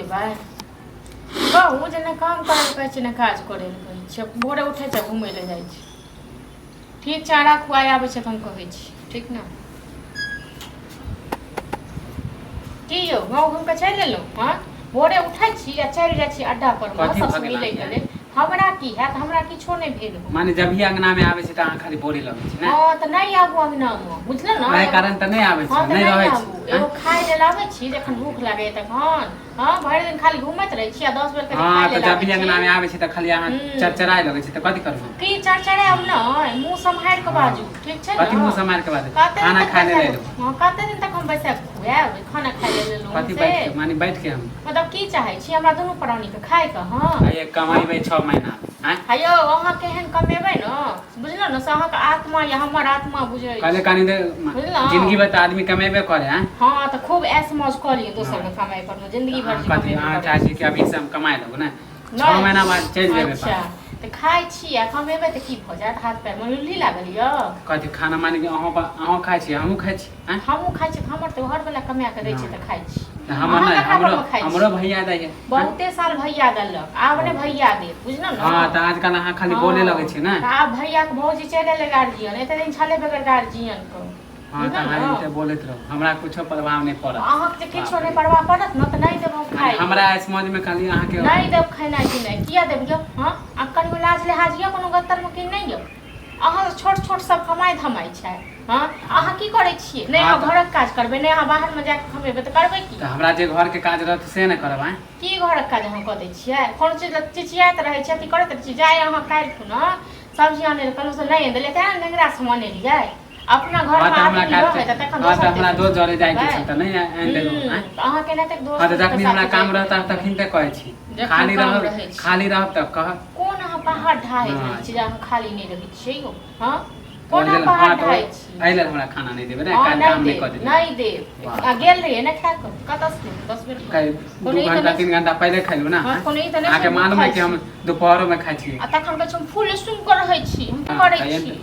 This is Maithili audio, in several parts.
जेबै? कहू जे नहि काम करै लए कहै छै, नहि काज करै लए कहै छै। भोरे उठै छै, घुमै लए जाइ छै। ठीक छै, राखू, आइ आबै छै तऽ हम कहै छी। ठीक ने? की यौ, गाँव घुमि कऽ चलि एलहुँ? हँ, भोरे उठै छी आ चलि जाइ छी अड्डा पर कथी सबसँ भऽ गेल मिलैके अहाँके? लेल। हमरा की हैत? हमरा किछो नहि भेल हो। माने जब भी अंगना में आबै छै तऽ अहाँ खाली बोले लगै छी ने? हँ, तऽ नहि आबू अंगनामे, बुझलहुँ ने? एहि कारण तऽ नहि आबै हँ छी? तऽ नहि नहि रहै आबू। छी? एगो खाय लेल आबै छी जखन भूख लागैए तखन। हँ, भरि दिन खाली घूमैत रहै छी आ 10 बेर हँ खाय तऽ लेल जब आबै भी अंगना छी। में आबै छी तऽ खाली अहाँ चरचराय लगै छी, तऽ कथी करू हम? की चरचरायब? नहि, मुँह सम्हारि कऽ बाजू, ठीक छै? कथी ने मुँह सम्हारि के बाजू? कते दिन खाना तक खाय लेल बैसा एलहुँ। हँ, कते दिन तक हम बैसा कऽ खुआएब? खाना खाय लेल एलहुँ कथी से? बैठ के, माने बैठ के हम मतलब की चाहै छी हमरा दुनू प्राणीके खाय कऽ? हँ। आइए कमेबै 6 महीना आँय। हे यौ, अहाँ केहन कमेबै ने, बुझलहुँ ने, से अहाँके आत्मा या हमर आत्मा बुझै कहले छै। कनी देर बुझलहुँ? जिंदगी भर तऽ आदमी कमेबे करे आँय। हँ, तऽ खूब ऐश मौज कऽ लिअ दोसरके कमाइ पर, जिंदगी भर अहाँ जे कथी कमेबे अहाँ करै चाहै छी कि अभी से हम कमाए लगू ने? नहि। 6 महीना बाद चलि जेबै। अच्छा, तऽ खाइ छी आ कमेबै तऽ की भऽ जायत? हाथ पैरमे लुल्ली लागल यऽ? कथी खाना, माने कि अहूँ अहूँ खाइ छी, हमहूँ खाइ छी आँय? हमहूँ खाइ छी, हमर तऽ घरवला कमा कऽ दै छै तऽ खाइ छी। तऽ हमर अहाँ नहि ककरा हमरो परमे खाइ छी? हमरो भैया दैये। बहुते साल भैया देलक, आब नहि भैया देत, बुझलहुँ ने? हँ, तऽ आजकल अहाँ खाली बोले लगै छी ने। तऽ आब भैयाके भौजी चलि एलै गार्जियन, एते दिन छलै बगैर गार्जियन के। हँ, तऽ बुझलहुँ अहाँ ने? एते बोलैत रहू, हमरा कुछो प्रभाव नहि पड़त। अहाँके जे किछो बाप रे। नहि प्रभाव पड़त ने, तऽ नहि देब हम माने खाइ। हमरा स्मज में खाली अहाँके नहि देब खेनाइ पिनाइ। किया देब यौ? हँ, आ कनियो लाज लिहाज यऽ कोनो गत्तरमे कि नहि यौ? अहाँ छोट छोट सब कमाइ धमाइ छै। हँ, अहाँ की करै छियै? नहि अहाँ घरक काज करबै, नहि अहाँ बाहरमे जाके कमेबै, तऽ करबै की? तऽ हमरा जे घरके काज रहत से ने करब आँय। की घरक काज अहाँ कऽ दै छियै? कोनो चीज लए चिचियाइत रहै छियै, अथी करैत रहै छियै। जाय अहाँ काल्हि खुना सब्जी आनै लए कहलहुँ से नहि आनि देलियै, तेँ ने नेंगरा से हम अनेलियै। अपना हँ घरमे तऽ हमरा आदमी काज रहै तऽ तखन हँ तऽ दोसर हमरा तेसर दोस्त जरे जाइके करबै। छल तऽ नहि आनि देलहुँ आँय। तऽ अहाँके एनाहिते हँ, तऽ दोस्त जखनी हमरा साथे काम जाइत रहता रहै। तखन तऽ कहै छी। जखन खाली काम रहब, रहै छै। खाली रहब तऽ कहब। कोन अहाँ पहाड़ ढाहैत रहै नहि छी जे अहाँ खाली नहि रहै छियै यौ? हँ, तऽ ओहि कोना लेल पहाड़ हँ तऽ ढाहै छी? एहि लेल हमरा खाना नहि देबै ने? हँ, काल्हि नहि काम नहि कऽ देब, देबै। नहि देब। वाह। आ गेल रहियै ने खा कऽ, कतऽसँ देब 10 बेर? काल्हि कोनो दू ई तऽ घंटा नहि 3 घंटा पहिले खेलहुँ ने? हँ, कोनो ई तऽ नहि अहाँके छै मालूम है भूखल कि हम छी। दुपहरोमे खाइ छी। आ तखन कहै छी हम फुल सुनि कऽ रहै छी, हम हँ, करै तऽ छी।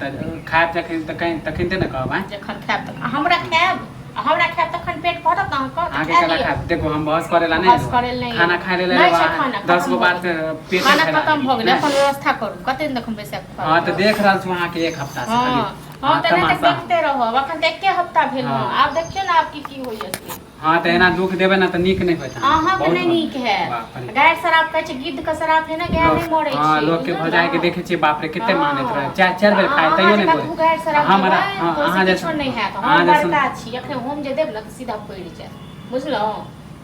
तऽ खायब जखन तऽ कहीं तखन ने कहब आँय। जखन खायब तऽ हमरा खायब, आ हमरा खायब तखन पेट भरत अहाँके, तऽ अहाँके खा केना लिअ। खायब? देखू, हम बहस करे ला नहीं बहस एलहुँ। करै लए नहि खाना एलहुँ। खाय ले नहि छै खाना, 10 खतम गो भऽ बात गेलै। पेटे खाना फैला खतम भऽ गेलै। नहि? अपन व्यवस्था करू, कते दिन तक हम बैसा कऽ हँ, तऽ खुआएब? देख रहल छी अहाँके एक हफ्ता से खाली हँ हँ, तऽ एनाहिते तमाशा। देखते रहब। अखन तऽ एके हफ्ता भेल हँ, आब देखियौ ने आब की की होइया से। हँ, तऽ एना दुख देबै ने तऽ नीक नहि होयत अहाँके। अहाँके बहुत नहि नीक हैत। बाप रे। गाय शराब कहै छै, गिद्ध के शराब है ने, गाय लोक नहि मरै हँ, छै, लोकके बुझलहुँ भौजाइ के ने? देखै छियै, बाप रे, कते मानैत रहै, चारि चारि बेर खाय अहाँ तैयो जे नहि कतबो बोलै। गारि शराब हमरा देबै हँ, तऽ ओहिसँ अहाँ किछो जैसन नहि हैत। अहाँ हम जैसन बड़का छी, एखन हम जे देब ने तऽ सीधा पड़ि जायत, बुझलहुँ?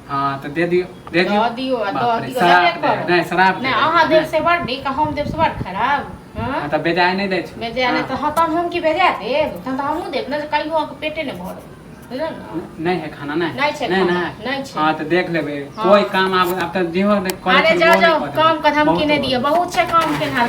हँ, तऽ दे दियौ, दे दियौ। दऽ दियौ आ बाप दऽ रे, दियौ, शराब देबे दे करब। नहि, शराब नहि दे अहाँ नहि देब से बड़ नीक आ हम देब से बड़ खराब? हँ। हँ, तऽ बेजाय नहि दै छी। बेजाय नहि तऽ हँ, तहन हम की बेजाय देब? तहन तऽ हमहूँ देब ने जे कहियो अहाँके पेटे नहि भरत, बुझलहुँ ने? नहि है खाना? नहि। नहि छै नहि। खाना, नहि। नहि छै। हँ, तऽ देख लेबै। हँ। कोइ काम आब तऽ जेहो करै अरे छलै, जाउ ओहो नहि जाउ, कऽ देबै। काम के धमकी बहुत नहि हो दिअ, गेल। बहुत छै काम केनहार।